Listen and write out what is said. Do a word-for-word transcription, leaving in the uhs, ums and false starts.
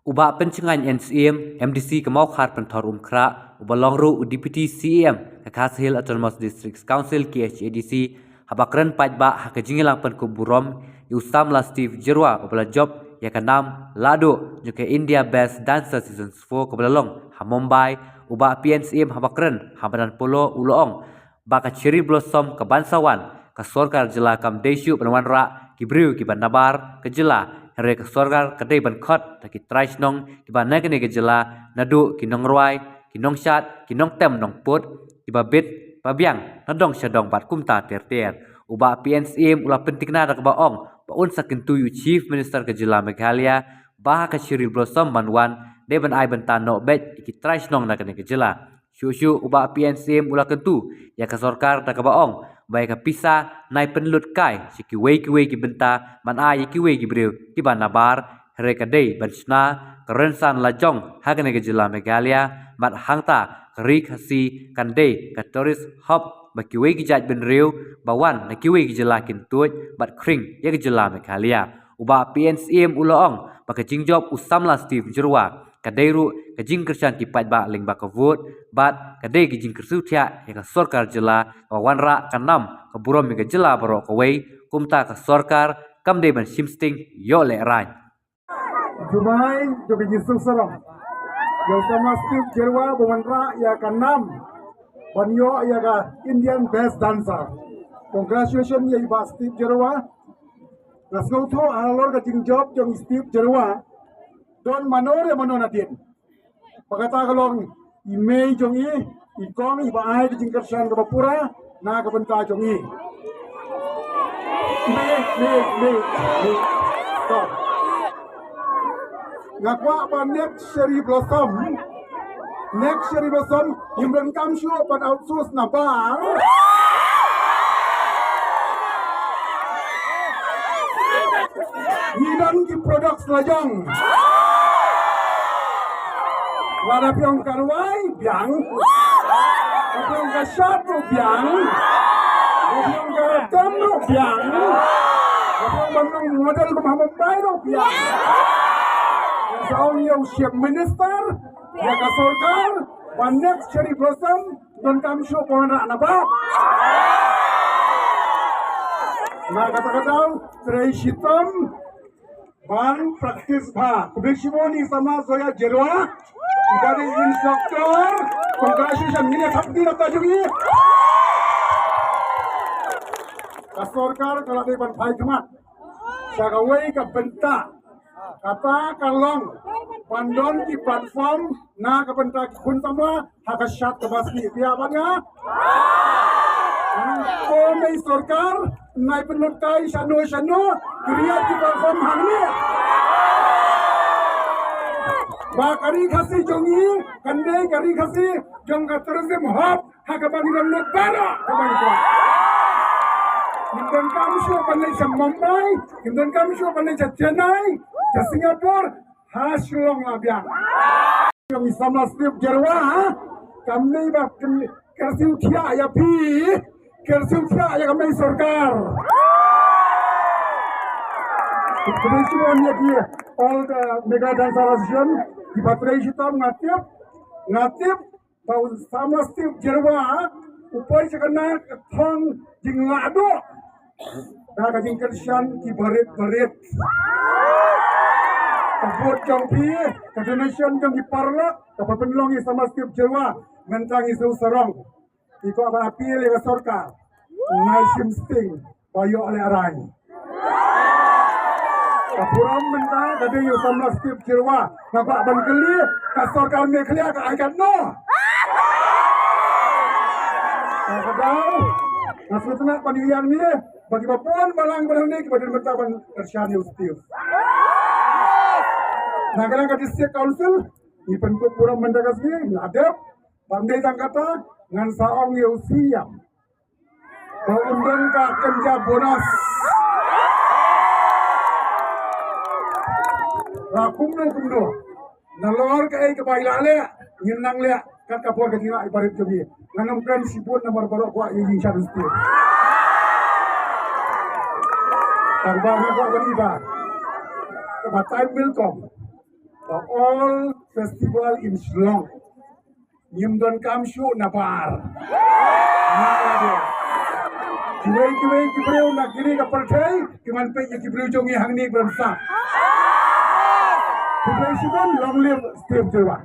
U Bah Pynshngaiñ N Syiem, M D C ka Mawkhar Pynthor Umkhrah, uba long ruh u Deputy C E M ka Khasi Hills Autonomous District Council, K H A D C, haba kren paidbah ha ka jingïalang pynkup burom ïa u samla Steve Jyrwa, uba la jop ïa ka nam lahduh jong ka India Best Dancer Season four kaba la long ha Mumbai. U Bah P N Syiem haba kren ha madan polo u la ong ba ka Cherry Blossom ka ban sa wan, ka sorkar jylla kam dei shuh ban wanrah ki briew kiba nabar ka jylla, hynrei ka sorkar ka dei ban khot da ki trai shnong kiba na kane ka jylla, naduh ki nongrwai, ki nongshad, ki nongtem nongput, kiba bit ba biang na dong sha dong bad kumta ter ter. U Bah P N Syiem u la pyntikna da kaba ong ba un sa kyntu ïa u Chief Minister ka jylla Meghalaya ba ha ka Cherry Blossom ban wan, dei ban ai bynta noh beit ïa ki trai shnong na kane ka jylla. Shuh shuh u Bah P N Syiem u la kyntu ïa ka sorkar da kaba ong ba ïa ka pisa nai pynlut kai sha kiwei kiwei ki bynta, ban ai ïa kiwei ki briew kiba nabar, hynrei ka dei ban shna ka rynsan lajong ha kane ka jylla Meghalaya, bad hangta ka Ri Khasi kan dei ka tourist hub ba kiwei ki jait bynriew ba wan na kiwei ki jylla kin tuid bad khring ïa ka jylla Meghalaya. U Bah P N Syiem u la ong ba ka jingjop u samla Steve Jyrwa ka dei ruh ka jingkyrshan ki paidbah lyngba ka vote, bad ka dei ka jingkyrsiew thiah ïa ka sorkar jylla ba wanrah ka nam ka burom ïa ka jylla baroh kawei. Kumta ka sorkar kam dei ban shim sting ïoh lehraiñ. Jumai jong ka jingsuk sarong ïa u samla Steve Jyrwa ba wanrah ïa ka nam ban ïoh ïa ka Indian Best Dancer. Congratulations ïa i Bah Steve Jyrwa. Nga sngewthuh halor ka jingjop jong i Steve Jyrwa don mano re mano nadien. Ba kata ka long i mei jong i, i kong iba ai ka jingkyrshan kaba pura na ka bynta jong i. Mei, mei, mei, mei. To. Nga kwah ba next Cherry Blossom, next Cherry Blossom, ngim donkam shuh ban outsource nabar. Ngi don ki products lajong. Lada phi ong ka rwai, biang. Lada phi ong ka shad ruh, biang. Lada phi ong ka tem ruh, biang. Lada phi ong ban long model kum ha Mumbai ruh, biang. Sa ong ïa u Chief Minister, ïa ka sorkar, ba next Cherry Blossom donkam shuh ban wanrah nabar. Na kata ka daw, trei shitom ban practice bha. Khublei shibun ïa i samla Zoya Jyrwa, i ka dei instructor. Congratulations, ngin ïa thap kti na ka jong i. Ka sorkar ka la dei ban phai khmat sha kawei ka bynta. Kata ka long ban don ki platform na ka bynta ki khun samla ha ka shad kaba sniew. Phi ïa bad nga? Ko mei sorkar, nai pynlut kai shano shano, create ki platform hangne. Ba ka Ri Khasi jong ngi kan dei ka Ri Khasi jong ka tourism hub. Ha kaba ngi don lut baroh kaba ngi kwah. Ngim donkam shuh ban leit sha Mumbai, ngim donkam shuh ban leit sha Chennai, sha Singapore, ha Shillong la biang. Jong i samla Steve Jyrwa, ha? Kam dei ba kin kyrsiew thiah ïa phi, kyrsiew thiah ïa ka mei sorkar. Khublei shibun ïa ki all the Mega Dancer Association, kiba trei shitom. Nga tip, nga tip ba u samla Steve Jyrwa u poi sha kane ka thong jinglahduh da ka jingkyrshan ki barit barit. Ka vote jong phi, ka donation jong ki paralok, kaba pynlong ïa i samla Steve Jyrwa, mynta ngi sngewsarong. Ngi kwah ban appeal ïa ka sorkar, nai shim sting ba ïoh lehraiñ. Ka burom mynta ka dei ïa u samla Steve Jyrwa. Nga kwah ban kylli, ka sorkar Meghalaya ka ai katno? Ka daw, nga sngewtynnat ban ïa ïa ngi ba kiba bun balang ba dang ne kiba don mynta ban kyrshan ïa u Steve. Na ka liang ka District Council ngi pynkup burom mynta ka sngi, nga dep. Ban dei tang kata, ngan sa ong ïa u Siem ba un don ka kynja bonus. Ba kumno kumno, nalor kaei kaba i la leh, ngin nang leh kat ka por ka jinglah i barit jong ngi. Ngan ym kren shibun namar baroh kwah ïa i jingshad u Steve. Tang ba nga kwah ban i ba, kaba time will come. The all festival in Shillong. Ngim don kam shuh na bar. Kiwei kiwei ki briew na kine ka pyrthei ki man peit ïa ki briew jong ngi hangne ki briew sa. Ki briew shibun long live Steve Jyrwa.